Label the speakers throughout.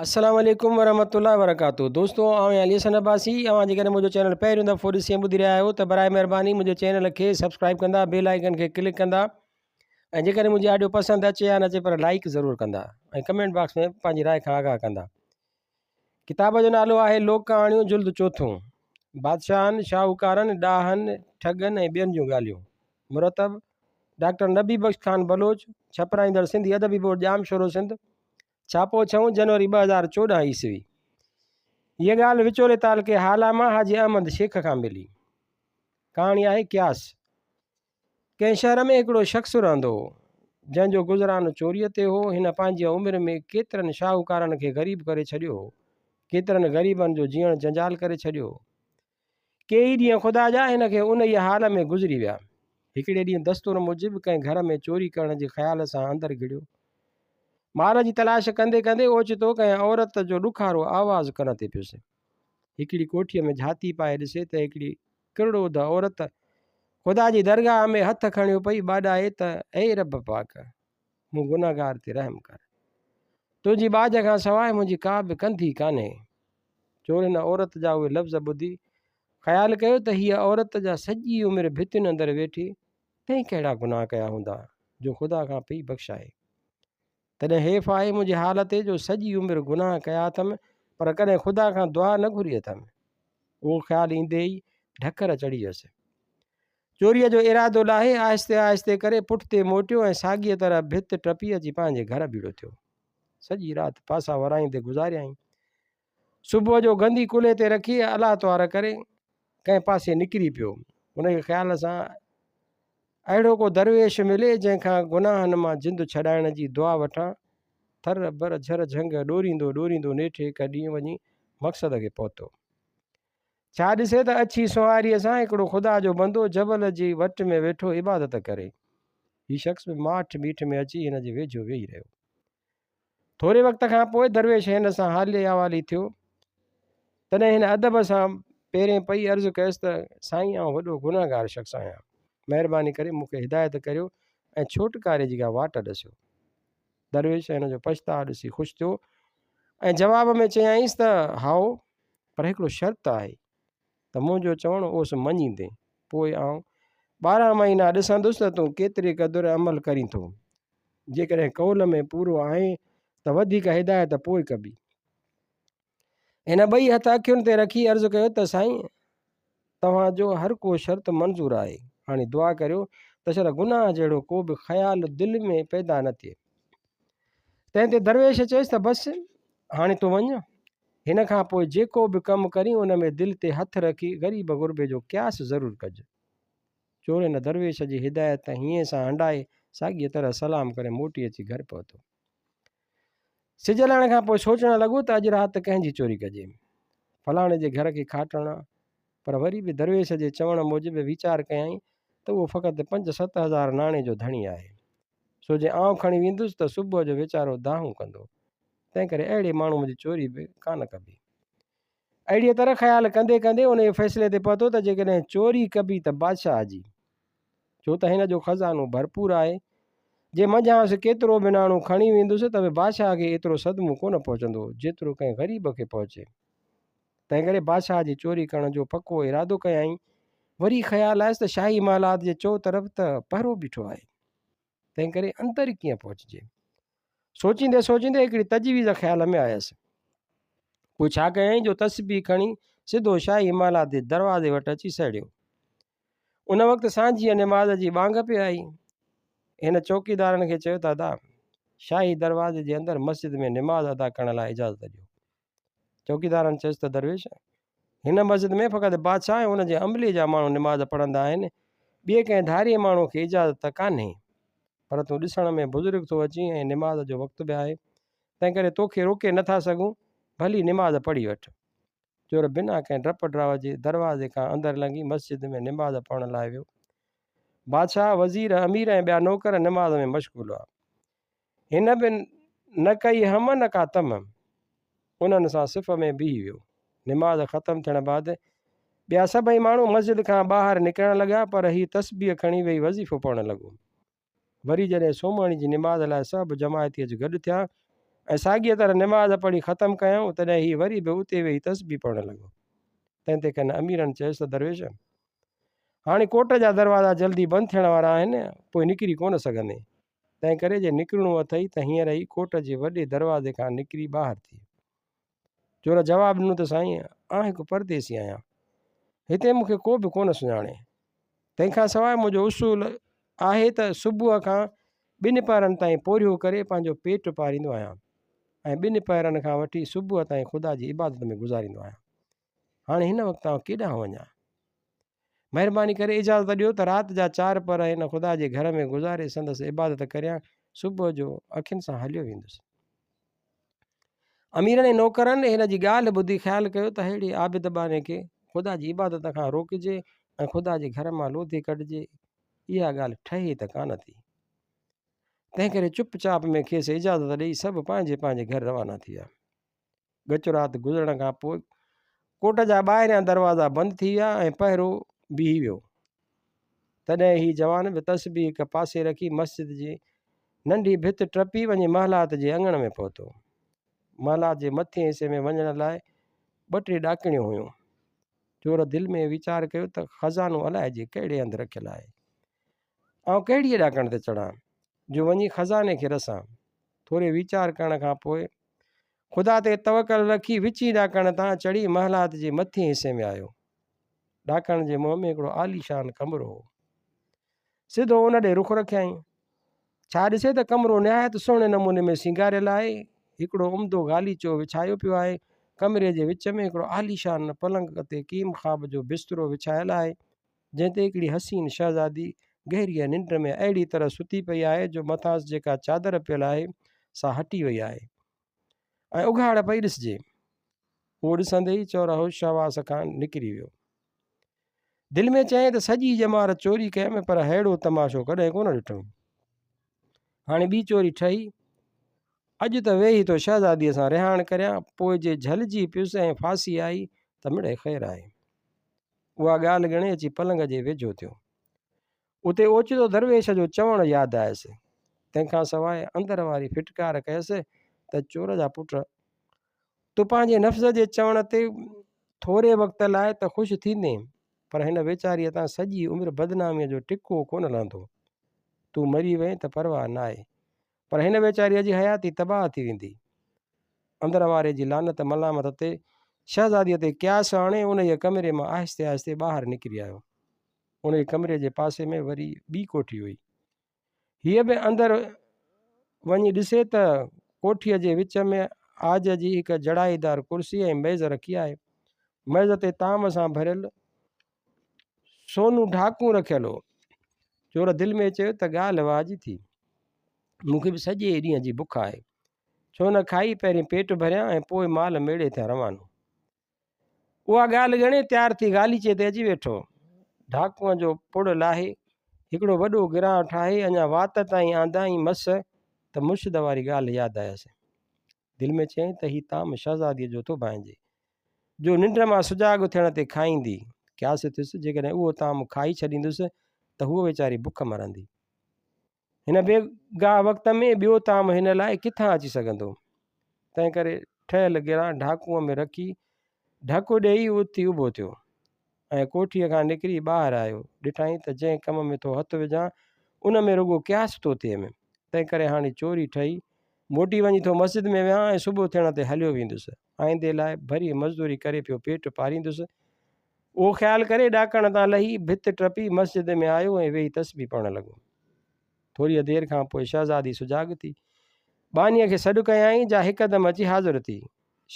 Speaker 1: السلام عليڪم ورحمة الله وبرڪاته دوستو آئون آهيان علي حسن عباسي اوهان جيڪڏهن منهنجو چينل پهريون دفعو ڏسي ۽ ٻڌي رهيا آهيو ته برائي مهرباني منهنجي چينل کي سبسڪرائب ڪندا بيل آئيڪن کي ڪلڪ ڪندا ۽ جيڪڏهن منهنجي آڊيو پسند اچي يا نه اچي پر لائڪ ضرور ڪندا ۽ ڪمينٽ باڪس ۾ پنهنجي راء کان آگاهه ڪندا ڪتاب جو نالو آهي لوڪ ڪهاڻيون جلد چوٿون بادشاهن شاهوڪارن ڏاهن ٺڳن ۽ ٻين جون ڳالهيون مرتب ڊاڪٽر نبي بخش خان بلوچ ڇپرائيندڙ سنڌي ادبي بورڊ ڄامشورو سنڌ ڇاپو ڇهون جنوري 2014 عيسوي. هيء ڳالهه وچولي تعلقي هالا مان حاجي احمد شيخ کان ملي. ڪهاڻي آهي قياس. ڪنهن شهر ۾ هڪڙو شخص رهندو هو، جنهن جو گذران چوريء تي هو. هن پنهنجيء عمر ۾ ڪيترن شاهوڪارن کي غريب ڪري ڇڏيو هو. ڪيترن غريبن جو جيئڻ جنجال ڪري ڇڏيو هو. ڪيئي ڏينهن خدا جا هن کي انهيء حال ۾ گذري ويا. هڪڙي ڏينهن دستور موجب ڪنهن گهر ۾ چوري ڪرڻ جي خيال سان اندر گهڙيو. مال جي تلاش ڪندي ڪندي اوچتو ڪنهن عورت جو ڏکارو آواز ڪن تي پيس. هڪڙي ڪوٺيء ۾ جهاتي پائي ڏسي ته هڪڙي ڪرڙوڌ عورت خدا جي درگاهه ۾ هٿ کڻيو پئي ٻاڏائي ته اي رب پاڪ! مون گنهگار تي رحم ڪر. تنهنجي ٻاجهه کان سواء منهنجي ڪا به ڪنڌي ڪانهي. چور هن عورت جا اهي لفظ ٻڌي خيال ڪيو ته هيء عورت جا سڄي عمر ڀتين اندر ويٺي، تنهن ڪهڙا گناهه ڪيا هوندا، جو خدا کان پئي بخشائي. تڏهن حيف آهي منهنجي حال تي جو سڄي عمر گناهه ڪيا اٿم، پر ڪڏهن خدا کان دعا نه گهري اٿم. اهو خيال ايندي ئي ڍڪر چڙهي ويس. چوريء جو ارادو لاهي آهستي آهستي ڪري پٺتي موٽيو ۽ ساڳيء طرح ڀت ٽپي اچي پنهنجي گهر ڀيڙو ٿيو. سڄي رات پاسا ورائيندي گذاريائين. صبح جو گندي ڪلهي تي رکي الله توهار ڪري ڪنهن پاسي نڪري پيو. هن کي خيال سان اهڙو ڪو درويش ملي جنهن کان گناهن مان جند ڇڏائڻ جي دعا وٺان. ٿر بر جهر جهنگ ڏوريندو ڏوريندو نيٺ هڪ ڏينهن وڃي مقصد کي پهتو. ڇا ڏسي ته اڇي سنواريء سان هڪڙو خدا جو بندو جبل جي وٽ ۾ ويٺو عبادت ڪري. هي شخص به ماٺ ميٺ ۾ اچي هن جي ويجهو ويهي رهيو. ٿوري وقت کان پوء درويش هن سان حالي احوالي ٿيو. تڏهن هن ادب سان پيرين پئي عرض ڪيس ته سائين آئون وڏو گنهگار شخص آهيان. مهرباني ڪري مون کي هدايت ڪريو ۽ ڇوٽڪاري جي ڪا واٽ ڏسيو. درويش هن جو پڇتاء ڏسي خوش ٿيو ۽ جواب ۾ چيائينس ته هائو پر هڪڙو شرط آهي ته منهنجو چوڻ اوس مڃيندين پوء آئون 12 مهينا ڏسندس ته تون ڪيتري قدر عمل ڪرين ٿو جيڪڏهن قول ۾ پورو آهين ته وڌيڪ هدايت پوء ڪبي. هن ٻئي هٿ اکين تي رکي عرض ڪيو ته سائين توهان جو هر ڪو شرط منظور آهي، هاڻي دعا ڪريو ته شل گناهه جهڙو ڪو به خيال دل ۾ پيدا نه ٿئي. تنهن تي درويش چيس ته بس هاڻي تون وڃ، هن کان پوء جيڪو به ڪم ڪرين ان ۾ دل تي هٿ رکي غريب غربي جو قياس ضرور ڪج. چور هن درويش جي هدايت هينئين سان هنڊائي ساڳيء طرح سلام ڪري موٽي اچي گهر پهتو. سج لهڻ کان پوء سوچڻ لڳو ته اڄ رات ڪنهن جي چوري ڪجي. فلاڻي جي گهر کي کاٽ هڻان. پر وري به درويش جي چوڻ موجب ويچار ڪيائين ته اهو فقط پنج ست هزار ناڻي جو ڌڻي آهي. سو جي آئون کڻي ويندس ته صبح جو ويچارو دانهون ڪندو. تنهنڪري اهڙي ماڻهوء جي چوري به ڪانه ڪبي. اهڙيء طرح خيال ڪندي ڪندي انهيء فيصلي تي پهتو ته جيڪڏهن چوري ڪبي ته بادشاهه جي. ڇو ته هن جو خزانو ڀرپور آهي. جي منجهانئس ڪيترو به ناڻو کڻي ويندس ته به بادشاهه کي ايترو صدمو ڪونه پهچندو، جيترو ڪنهن غريب کي پهچي. تنهنڪري بادشاهه جي چوري ڪرڻ جو پڪو ارادو ڪيائين. وري خيال آيس ته شاهي محلات جي چؤ طرف ته پهرو بيٺو آهي، تنهنڪري اندر ڪيئن پهچجي؟ سوچيندي سوچيندي هڪڙي تجويز خيال ۾ آيس. پوء ڇا ڪيائين جو تسبيح کڻي سڌو شاهي محلات جي دروازي وٽ اچي سهڙيو. ان وقت سانجهيء نماز جي ٻانگ پئي آئي. هن چوڪيدارن کي چيو ته ادا، شاهي دروازي جي اندر مسجد ۾ نماز ادا ڪرڻ لاء اجازت ڏيو. چوڪيدارن چيس ته درويش، هن مسجد ۾ فقط بادشاهه ۽ ان جي عملي جا ماڻهو نماز پڙهندا آهن، ٻئي ڪنهن ڌارئي ماڻهوء کي اجازت ته ڪانهي. پر تون ڏسڻ ۾ بزرگ ٿو اچين ۽ نماز جو وقت به آهي، تنهنڪري توکي روڪي نٿا سگهون، ڀلي نماز پڙهي وٺ. چور بنا ڪنهن ڊپ ڊراء جي دروازي کان اندر لنگهي مسجد ۾ نماز پڙهڻ لاء ويو. بادشاهه، وزير، امير ۽ ٻيا نوڪر نماز ۾ مشغول هئا. هن به نه ڪئي هم نه ڪا تم، انهن سان صف ۾ بيهي ويو. نماز ختم ٿيڻ بعد ٻيا سڀئي ماڻهو مسجد کان ٻاهر نڪرڻ لڳا، پر هي تسبيح کڻي ويهي وظيفو پڙهڻ لڳو. وري جڏهن سومهڻي جي نماز لاء سڀ جماعتي اچي گڏ ٿيا ۽ ساڳيء طرح نماز پڙهي ختم ڪيائون، تڏهن هي وري به اتي ويهي تسبيح پڙهڻ لڳو. تنهن تي ڪن اميرن چيس ته درويش! هاڻي ڪوٽ جا دروازا جلدي بند ٿيڻ وارا آهن، پوء نڪري ڪونه سگهندين. تنهنڪري جي نڪرڻو اٿئي ته هينئر ئي ڪوٽ جي وڏي دروازي کان نڪري ٻاهر ٿيء. چور جواب ڏنو ته سائين، آنء هڪ پرديسي آهيان. هتي مون کي ڪو به ڪونه سڃاڻي. تنهن کان سواء منهنجو اصول آهي ته صبح کان ٻن پهرن تائين پورهيو ڪري پنهنجو پيٽ پاريندو آهيان ۽ ٻن پهرن کان وٺي صبح تائين خدا جي عبادت ۾ گذاريندو آهيان. هاڻي هن وقت آئون ڪيڏانهن وڃان؟ مهرباني ڪري اجازت ڏيو ته رات جا چار پهر هن خدا جي گهر ۾ گذاري سندس عبادت ڪريان، صبح جو اکين سان هليو ويندس. اميرن ۽ نوڪرن هن جي ڳالهه ٻڌي خيال ڪيو ته ههڙي عابد ٻانهي کي خدا جي عبادت کان روڪجي ۽ خدا جي گهر مان لوڌي ڪڍجي، اها ڳالهه ٺهي ته ڪانه ٿي. تنهنڪري چپ چاپ ۾ کيس اجازت ڏيئي سڀ پنهنجي پنهنجي گهر روانا ٿي ويا. ڳچ رات گذرڻ کان پوء ڪوٽ جا ٻاهريان دروازا بند ٿي ويا ۽ پهرو بيهي ويو. تڏهن هي جوان به تسبيح هڪ پاسي رکي مسجد جي ننڍي ڀت ٽپي وڃي محلات جي اڱڻ ۾ پهتو. محلات جي مٿئين حصي ۾ وڃڻ لاء ٻه ٽي ڏاڪڻيون هيون. چور دل ۾ ويچار ڪيو ته خزانو الائجي ڪهڙي هنڌ رکيل آهي. آئون ڪهڙيء ڏاڪڻ تي چڙهان، جو وڃي خزاني کي رسان. ٿوري ويچار ڪرڻ کان پوء خدا تي توڪل رکي وچين ڏاڪڻ تان چڙهي محلات جي مٿئين حصي ۾ آيو. ڏاڪڻ جي منهن ۾ هڪڙو عاليشان ڪمرو هو. سڌو ان ڏي رخ رکيائين. ڇا ڏسي ته ڪمرو نهايت سهڻي نموني ۾ سينگاريل آهي. هڪڙو عمدو غاليچو وڇايو پيو آهي. ڪمري جي وچ ۾ هڪڙو عاليشان پلنگ تي ڪيمخاب جو بسترو وڇايل آهي، جنهن تي هڪڙي حسين شهزادي گهريء ننڊ ۾ اهڙي طرح ستي پئي آهي جو مٿانئس جيڪا چادر پيل آهي، سا هٽي وئي آهي ۽ اگهاڙ پئي ڏسجي. اهو ڏسندي ئي چور هوش حواس کان نڪري ويو. دل ۾ چيائين ته سڄي ڄمار چوري ڪيم پر ههڙو تماشو ڪڏهن ڪونه ڏٺم. هاڻي ٻي چوري ٺهي. اڄ ته ويهي ٿو شهزاديء سان رهاڻ ڪريان، پوء جي جهلجي پيس ۽ ڦاسي آئي ته مڙئي خير آهي. اها ڳالهه ڳڻي اچي پلنگ جي ويجهو ٿيو. اتي اوچتو درويش جو چوڻ ياد آيس. تنهن کان سواء اندر واري ڦٽڪار ڪيس ته چور جا پٽ! تون پنهنجي نفس جي چوڻ تي ٿوري وقت لاء ته خوش ٿيندين، پر هن ويچاريء تان سڄي عمر بدناميء جو ٽڪو ڪونه لهندو. تون مري وئين ته پرواهه ناهي، پر هن ويچاريء جي حياتي تباهه ٿي ويندي. اندر واري جي لعنت ملامت تي شهزاديء تي قياس آڻي انهيء ڪمري مان آهستي آهستي ٻاهر نڪري آيو. انهيء ڪمري جي پاسي ۾ وري ٻي ڪوٺي هئي. هيء به اندر وڃي ڏسي ته ڪوٺيء جي وچ ۾ عاج جي هڪ جڙائيدار ڪرسي ۽ ميز رکي آهي. ميز تي طعام سان ڀريل سونو ڍاڪون رکيل هو. چور دل ۾ چيو ته ڳالهه واهه جي ٿي. مون کي به سڄي ڏينهن جي بک آهي. ڇو نه کائي پهرين پيٽ ڀريان ۽ پوء مال ميڙي ٿيان روانو. اها ڳالهه ڳڻي تيار ٿي غاليچي تي اچي ويٺو. ڍاڪونء جو پڙ لاهي، هڪڙو وڏو گرانهه ٺاهي اڃا وات تائين آندائين مس ته مرشد واري ڳالهه ياد آيس. دل ۾ چيائين ته هي طعام شهزاديء جو ٿو ڀانئجي، جو ننڊ مان سجاڳ ٿيڻ تي کائيندي. قياس ٿيس، جيڪڏهن اهو طعام کائي ڇڏيندس ته هوء ويچاري بک مرندي. هن بي گاهه وقت ۾ ٻيو طعام هن لاء ڪٿان اچي سگهندو؟ تنهنڪري ٺهيل گران ڍاڪونء ۾ رکي ڍڪ ڏيئي اٿي اڀو ٿيو ۽ ڪوٺيء کان نڪري ٻاهر آيو. ڏٺائين ته جنهن ڪم ۾ ٿو هٿ وجهان، ان ۾ رڳو قياس ٿو ٿئيم. تنهنڪري هاڻي چوري ٺهي، موٽي وڃي ٿو مسجد ۾ ويهان ۽ صبح ٿيڻ تي هليو ويندس. آئيندي لاء ڀري مزدوري ڪري پيو پيٽ پاريندس. اهو خيال ڪري ڏاڪڻ تان لهي ڀت ٽپي مسجد ۾ آيو ۽ ويهي تسبيح پڙهڻ لڳو. ٿوريء دير کان پوء شهزادي سجاڳ ٿي. ٻانهيء کي سڏ ڪيائين، جا هڪدم اچي حاضر ٿي.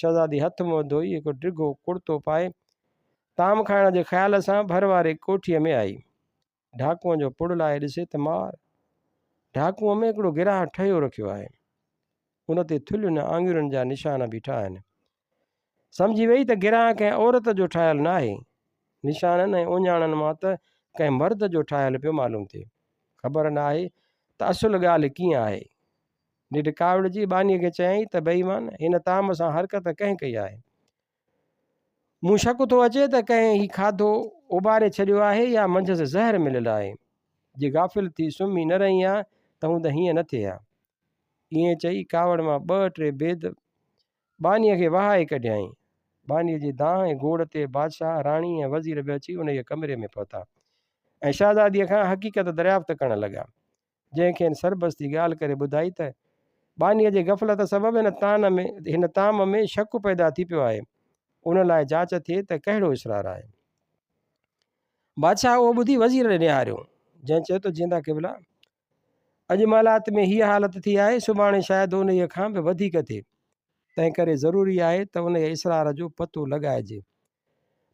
Speaker 1: شهزادي هٿ منهن ڌوئي هڪ ڊگهو ڪڙتو پائي، طعام کائڻ جي خيال سان ڀر واري ڪوٺيء ۾ آئي. ڍاڪونء جو پڙ لاهي ڏسي ته مار! ڍاڪونء ۾ هڪڙو گراهه ٺهيو رکيو آهي. ان تي ٿلهين آڱرين جا نشان بيٺا آهن. سمجهي ويئي ته گراهه ڪنهن عورت جو ٺاهيل ناهي. نشانن ۽ اهڃاڻن مان ته ڪنهن مرد جو ٺاهيل پيو معلوم ٿئي. خبر ناهي ته اصل ڳالهه ڪيئن آهي. نيٺ ڪاوڙجي ٻانهيء کي چيائين ته بي ايمان! هن طعام سان حرڪت ڪنهن ڪئي آهي؟ مون شڪ ٿو اچي ته ڪنهن هي کاڌو اوٻاري ڇڏيو آهي يا منجهس زهر مليل آهي. جي غافل ٿي سمهي نه رهين ها ته هوند هيئن نه ٿئي ها. ائين چئي ڪاوڙ مان ٻه ٽي بيد ٻانهيء کي وهائي ڪڍيائين. ٻانهيء جي دانهن ۽ گوڙ تي بادشاهه، راڻي ۽ وزير به اچي انهيء ڪمري ۾ پهتا ۽ شهزاديء کان حقيقت دريافت ڪرڻ لڳا، جنهن کين سربستي ڳالهه ڪري ٻڌائي ته، ٻانهيء جي غفلت سبب هن طعن ۾ هن طعام ۾ شڪ پيدا ٿي پيو آهي، ان لاء جاچ ٿئي ته ڪهڙو اسرار آهي. بادشاهه اهو ٻڌي وزير ڏي نهاريو، جنهن چيو ته جيئندا قبلا! اڄ محلات ۾ هيء حالت ٿي آهي، سڀاڻي شايد انهيء کان به وڌيڪ ٿئي. تنهنڪري ضروري آهي ته انهيء اسرار جو پتو لڳائجي.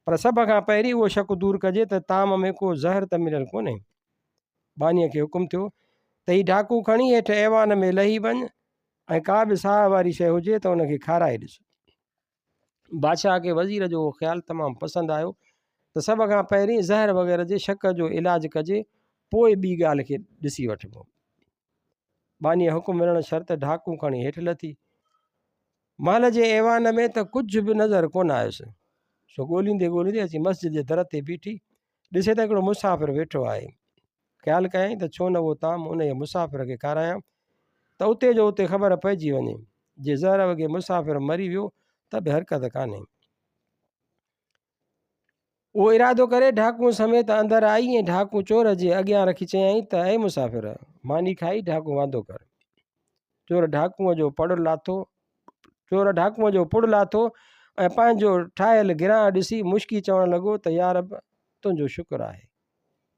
Speaker 1: پر سڀ کان پهرين اهو شڪ دور ڪجي ته طعام ۾ ڪو زهر ته مليل ڪونهي. ٻانهيء کي حڪم ٿيو ته هي ڍاڪون کڻي هيٺ ايوان ۾ لهي وڃ ۽ ڪا به ساهه واري شيء هجي ته ان کي کارائي ڏس. بادشاهه کي وزير جو اهو خيال تمام پسند آيو ته سڀ کان پهرين زهر وغيره جي شڪ جو علاج ڪجي پوء ٻي ڳالهه کي ڏسي وٺبو. ٻانهيء حڪم ملڻ شرط ڍاڪون کڻي هيٺ لٿي. محل جي ايوان ۾ ته ڪجهه به نظر ڪونه آيس. سو ڳوليندي ڳوليندي اچي مسجد جي در تي بيٺي. ڏسي ته هڪڙو مسافر ويٺو آهي. خيال ڪيائين ته ڇو نه اهو طعام انهيء مسافر کي کارايان ته اتي جو اتي خبر پئجي وڃي. جي زهر وگهي مسافر مري ويو ته به حرڪت ڪانهي. اهو ارادو ڪري ڍاڪون سميت اندر آئي ۽ ڍاڪون چور جي اڳيان رکي چيائين ته اي مسافر! ماني کائي ڍاڪون واندو ڪر. چور ڍاڪونء جو پڙ لاٿو چور ڍاڪونء جو پڙ لاٿو ۽ پنهنجو ٺاهيل گرانهه ڏسي مشڪي چوڻ لڳو ته يارب! تنهنجو شڪر آهي.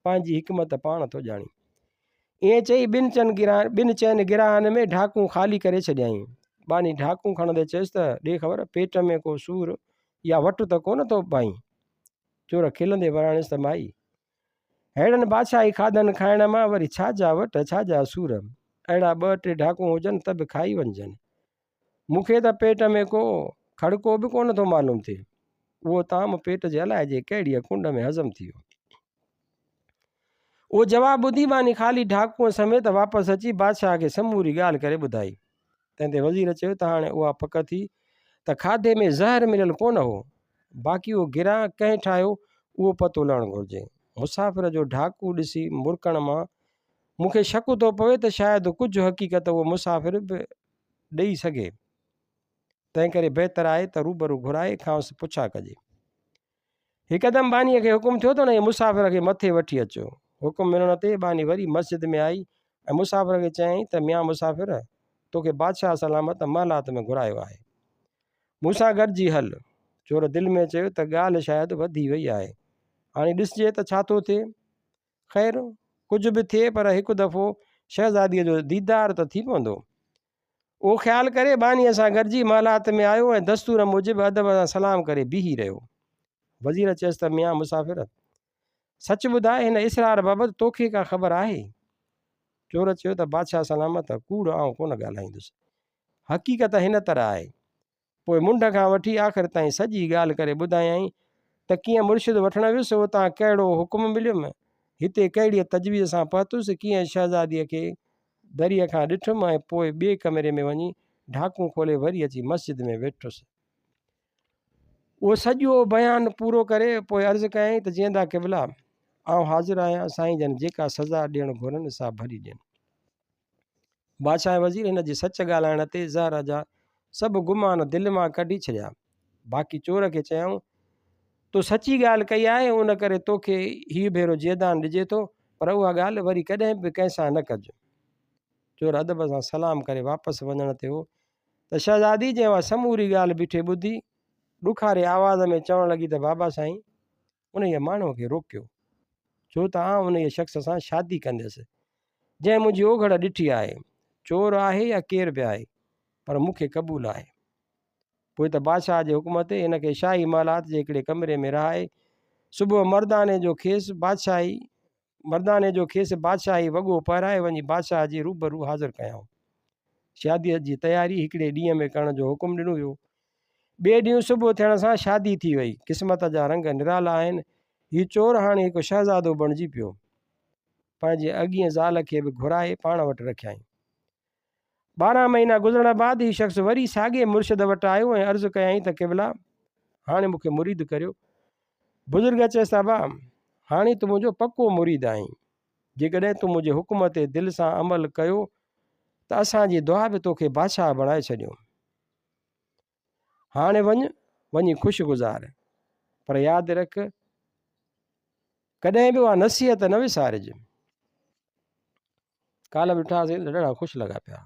Speaker 1: پنهنجي حڪمت پاڻ ٿو ڄاڻي. ائين چئي ٻن چئن گراهن ٻن چئن گراهن ۾ ڍاڪون خالي ڪري ڇڏيائين. ٻانهي ڍاڪون کڻندي چيس ته ڏي خبر پيٽ ۾ ڪو سور يا وٽ ته ڪونه ٿو پائين؟ چور کلندي وراڻيس ته مائي! ههڙن بادشاهي کاڌن کائڻ مان وري ڇا جا وٽ ڇا جا سور؟ اهڙا ٻه ٽي ڍاڪون هجن ته به کائي وڃجن. مون کي ته پيٽ ۾ ڪو کڙڪو به ڪونه ٿو معلوم ٿئي. اهو طعام پيٽ جي الائجي ڪهڙيء ڪنڊ ۾ هضم ٿي ويو. اهو جواب ٻڌي ٻانهي خالي ڍاڪونء سميت واپس اچي بادشاهه کي سموري ڳالهه ڪري ٻڌائي. تنهن تي وزير چيو ته هاڻي اها پڪ ٿي ته کاڌي ۾ زهر مليل ڪونه هو. باقي اهو گران ڪنهن ٺاهيو اهو پتو لهڻ گهرجي. مسافر جو ڍاڪو ڏسي مرڪڻ مان مون کي شڪ ٿو پوي ته شايد ڪجهه حقيقت اهو مسافر به ڏئي سگهي. تنهنڪري بهتر آهي ته روبرو گهرائي کانئس پڇا ڪجي. هڪدم ٻانهيء کي حڪم ٿيو ته انهيء مسافر کي مٿي وٺي اچو. حڪم ملڻ تي ٻانهي وري مسجد ۾ آئي ۽ مسافر کي چيائين ته ميان مسافر! توکي بادشاهه سلامت محلات ۾ گهرايو آهي. مون سان گڏجي هل. چور دل ۾ چيو ته ڳالهه شايد وڌي وئي آهي. هاڻي ڏسجي ته ڇا ٿو ٿئي. خير، ڪجهه به ٿئي پر هڪ دفعو شهزاديء جو ديدار ته ٿي پوندو. اهو خيال ڪري ٻانهيء سان گڏجي محلات ۾ آيو ۽ دستور موجب ادب سان سلام ڪري بيهي رهيو. وزير چيس ته ميان مسافر! سچ ٻڌاء هن اسرار بابت توکي ڪا خبر آهي؟ چور چيو ته بادشاهه سلامت، ڪوڙ آئون ڪونه ڳالهائيندس. حقيقت هن طرح آهي. پوء منڍ کان وٺي آخر تائين سڄي ڳالهه ڪري ٻڌايائين ته ڪيئن مرشد وٺڻ ويس، اتان ڪهڙو حڪم مليم، هتي ڪهڙيء تجويز سان پهتس، ڪيئن شهزاديء کي دريء کان ڏٺم ۽ پوء ٻئي ڪمري ۾ وڃي ڍاڪون کولي وري اچي مسجد ۾ ويٺس. اهو سڄو بيان پورو ڪري پوء عرض ڪيائين ته جيئندا قبلا! آئون حاضر آهيان، سائين جن جيڪا سزا ڏيڻ گهرن سا ڀلي ڏين. بادشاهه ۽ وزير هن جي سچ ڳالهائڻ تي زهر جا سڀ گمان دل مان ڪڍي ڇڏيا. باقي چور کي چيائون، تو سچي ڳالهه ڪئي آهي، ان ڪري توکي هيء ڀيرو جيئدان ڏجي ٿو، پر اها ڳالهه وري ڪڏهن به ڪنهن سان نه ڪج. چور ادب سان سلام ڪري واپس وڃڻ تي هو ته شهزادي جنهن اها سموري ڳالهه بيٺي ٻڌي، ڏکاري آواز ۾ چوڻ لڳي ته بابا سائين! انهيء ماڻهوء کي روڪيو، ڇو ته آئون انهيء شخص سان شادي ڪنديس، جنهن منهنجي اوگهڙ ڏٺي آهي. چور آهي يا ڪير به آهي، پر مون کي قبول آهي. پوء ته بادشاهه جي حڪم تي هن کي شاهي محلات جي هڪڙي ڪمري ۾ رهائي، صبح مرداني جو کيس بادشاهي مرداني جو کيس بادشاهي وڳو پهرائي وڃي بادشاهه جي روبرو حاضر ڪيائون. شاديء جي تياري هڪڙي ڏينهن ۾ ڪرڻ جو حڪم ڏنو ويو. ٻئي ڏينهن صبح ٿيڻ سان شادي ٿي وئي. قسمت جا رنگ نرالا آهن. هي چور هاڻي هڪ شهزادو بڻجي پيو. پنهنجي اڳينء زال کي به گهرائي پاڻ وٽ رکيائين. 12 مهينا گذرڻ بعد هي شخص وري ساڳئي مرشد وٽ آيو ۽ عرض ڪيائين ته قبلا! هاڻي مون کي مريد ڪريو. بزرگ چيس ته ابا! هاڻي تون منهنجو پڪو مريد آهين. جيڪڏهن تون منهنجي حڪم تي دل سان عمل ڪيو ته اسان جي دعا به توکي بادشاهه بڻائي ڇڏيو. هاڻي وڃ، وڃي خوش گذار. پر ياد رک، ڪڏهن به اها نصيحت نه وسارج. ڪالهه به ڏٺاسين ته ڏاڍا خوش لڳا پيا.